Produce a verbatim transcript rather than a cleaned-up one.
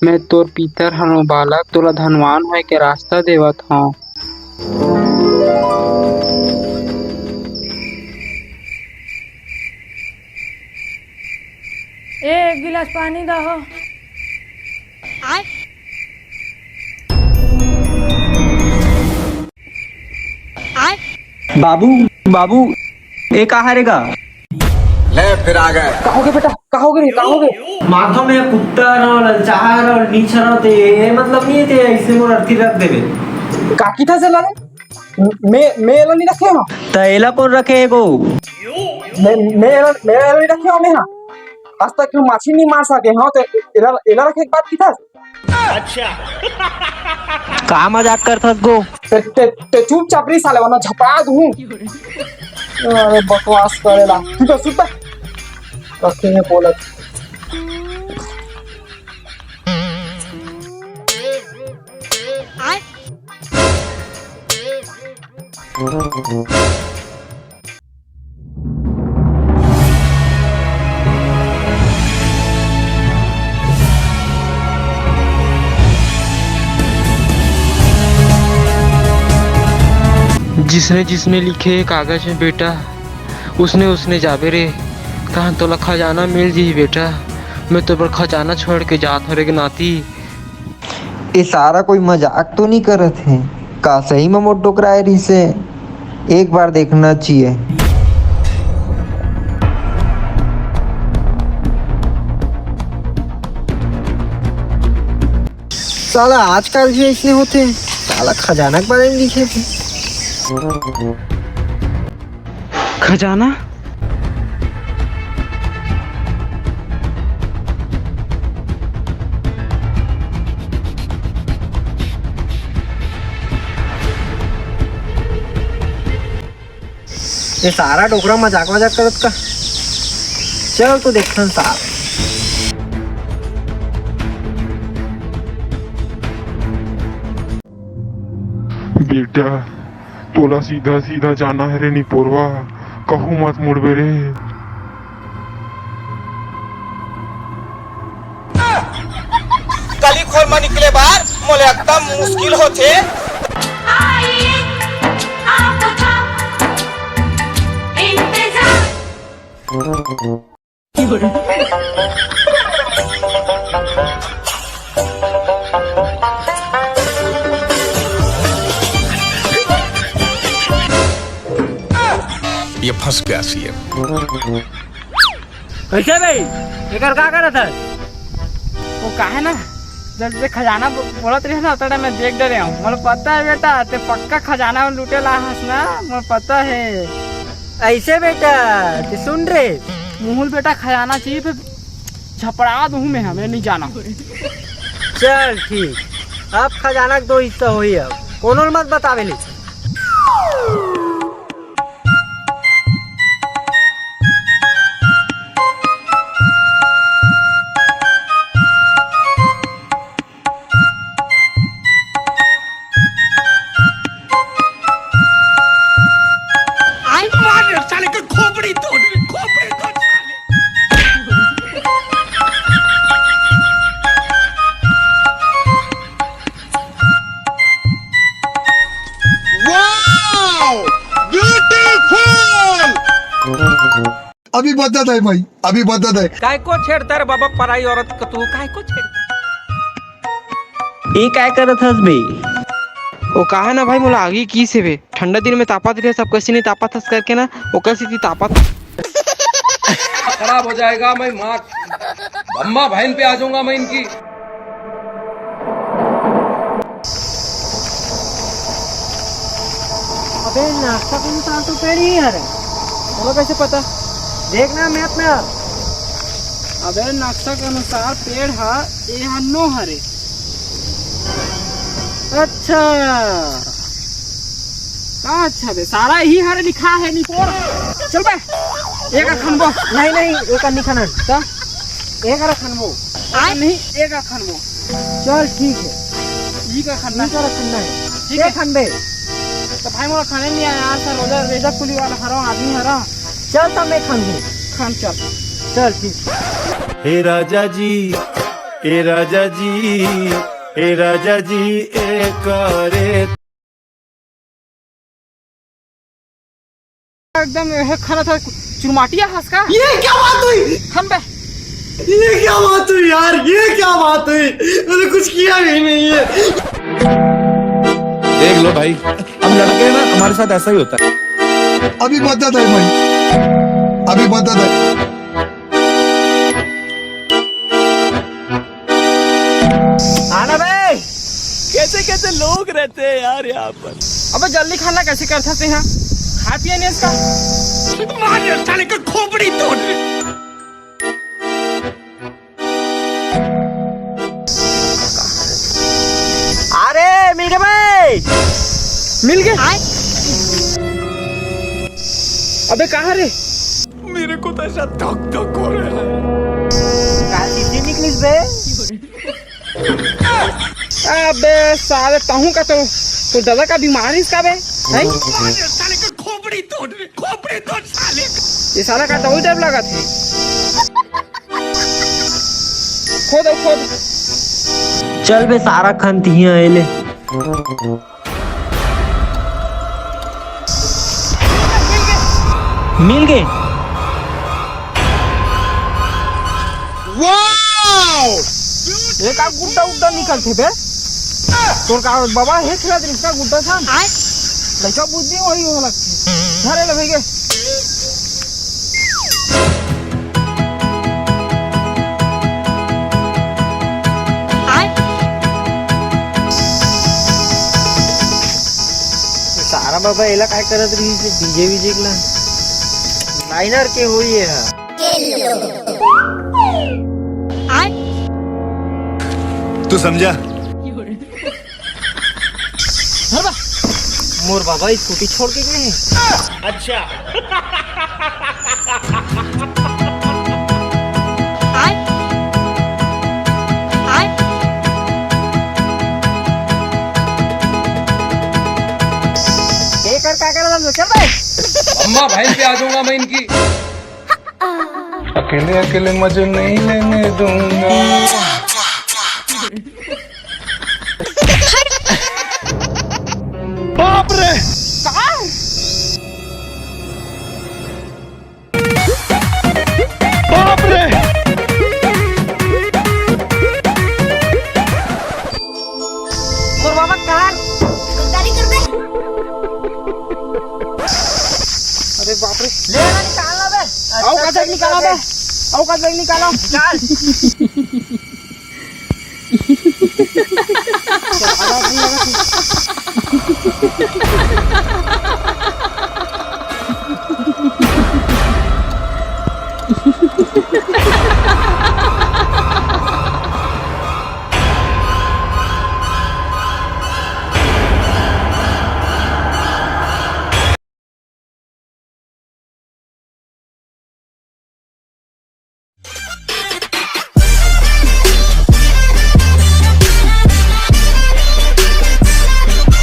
मैं तोर पितर हरंव बालक, तोला धनवान होए के रास्ता देवत हंव। ए, एक गिलास पानी दहो। बाबू, बाबू, ए का हरे गा? ले, फिर आ गए। का होगे बेटा? का होगे रे? का होगे? माथा में कुत्ता रहो, ललचाहा रहो, नीच रहो, ते ये मतलब नहीं ते ऐसे मोर अर्थी रख देवे। का किथस एला रे? मैं, मैं एला नहीं रखे हंव। त एला कोन रखे हे गो? मैं, मैं एला, मैं एला नहीं रखे हंव मैं हा। आज तक हम माछी नहीं मार सके हंव, त एला, एला रखे के बात किथस? अच्छा। का मजाक करथस गो? ते, ते, ते चुपचाप रही साले, वरना झपड़ा दूं। अरे बकवास करेला। तू तो सुत। रखे हैं बोलत। जिसने जिसने लिखे कागज में बेटा, उसने उसने जाबे रे। तहन तोला खजाना मिल जही बेटा। मैं तो बड़ खजाना छोड़ के जात हरे के नाती। ए सारा कोई मजाक तो नहीं करत हे? का सही में मोर डोकराए रहिसे? एक बार देखना चाहिए। साला आजकल भी ऐसने होथे, साला खजाना के बारे में लिखे थे। खजाना? ये सारा डोकरा मजाक वजाक करत का? चल तो देखथन सार। बेटा, तोला सीधा सीधा जाना हे रे निपोरवा, कहूँ मत मुड़बे रे। कली खोर म निकले बर मोला एकदम मुश्किल होथे। ये फंस गया सीएम। कैसे भाई? एकर का करत है? वो काहे ना, जब से खजाना बो-, बोलत रहे ना, उतना टाइम मैं देख डरे हूँ। मोला पता है बेटा, ते पक्का खजाना में लूटे ला हस ना, मोला पता है। ऐसे बेटा, ते सुन रे। मुहुल बेटा, खजाना चाहिए, फिर झपड़ा दूँ मैं, हमें नहीं जाना। चल ठीक, अब खजाना के दो हिस्सा होई, अब कोनो ल मत बतावे ले। मार साले के खोपड़ी तोड़, खोपड़ी तोड़ साले। Wow! Beautiful! अभी बदत है भाई, अभी बदत है। काय को छेड़ता रे बाबा, पराई औरत को तू काय को छेड़ता? ए काय करत हस बे? ओ काहे ना भाई, मोला आगी की से बे? ठंडा दिन में तापत रहे, सब कसी नहीं तापत हस करके ना, ओकर सेती तापत। खराब हो जाएगा, मैं माँ अम्मा बहन पे आ जाऊंगा मैं इनकी। अबे नाश्ता के अनुसार तो पेड़ ही हरे। चलो कैसे पता? देखना मैप में यार। अबे नक्शा के अनुसार पेड़ हा ए हा नो हरे। अच्छा, का अच्छा बे, सारा ही हरे लिखा है निपोर। चल बे, एक खनबो। नहीं, नहीं, एक नहीं खनन। तो? एक खनबो। आय? नहीं, एक खनबो। चल ठीक है। ई का खनना? ई का खनना है। ठीक है। खनबे। तो भाई मोला खाने नहीं आया यार, सर रोजा रेजा कुली वाला हरा आदमी हरा। चल तब मैं खन दूँ। खान चल। चल ठीक। हे राजा जी, ए राजा जी, ए राजा जी, ए करे। एकदम हे खाना था, चुरमाटिया हंस का। ये क्या बात हुई? हम बे। ये क्या बात हुई यार, ये क्या बात हुई? मैंने कुछ किया ही नहीं है। देख लो भाई, हम लड़के हैं ना, हमारे साथ ऐसा ही होता है। अभी बदत है भाई, अभी बदत है। आना बे। कैसे कैसे लोग रहते हैं यार यहाँ पर। अबे जल्दी खाना कैसे करता ते यहाँ? खा पिया नहीं इसका। मार साले का खोपड़ी तोड़। अरे मिल गए भाई, मिल गए। अबे कहाँ रे? मेरे को तो ऐसा धक धक हो रहा है। का चीज़ें निकलिस बे? अबे साले, तहूँ का तो, तो दादा का बीमारी इसका बे, हैं? साले का खोपड़ी तोड़, खोपड़ी तोड़ साले का। ये साला का तो वही टाइप लगा था। खोद, खोद। चल बे, सारा खन तिहिया एले। मिल गए। ये का गुड्डा उड्डा निकलथे बे? तोर का बाबा हे खेलत रिस का गुड्डा सन? लइका बुद्धि वही हो लगथे। धरे ले भैया। सारा बाबा एला काय करत रहिस हे, डीजे वीजे ला? लाइनर के होई ये ह। तू समझा? मोर बाबा स्कूटी छोड़ के गए हैं। अच्छा। ये कर का कर, चल बे। अम्मा, बहन पे आ जाऊंगा मैं इनकी। अकेले अकेले मजे नहीं लेने दूंगा। बाप रे। बाप रे। तोर बाबा कहाँ? गद्दारी कर बे। अरे बाप रे। ले ना, निकाल ना बे। आओ, अच्छा, कचक निकालो बे। आओ, कचक निकालो। निकाल।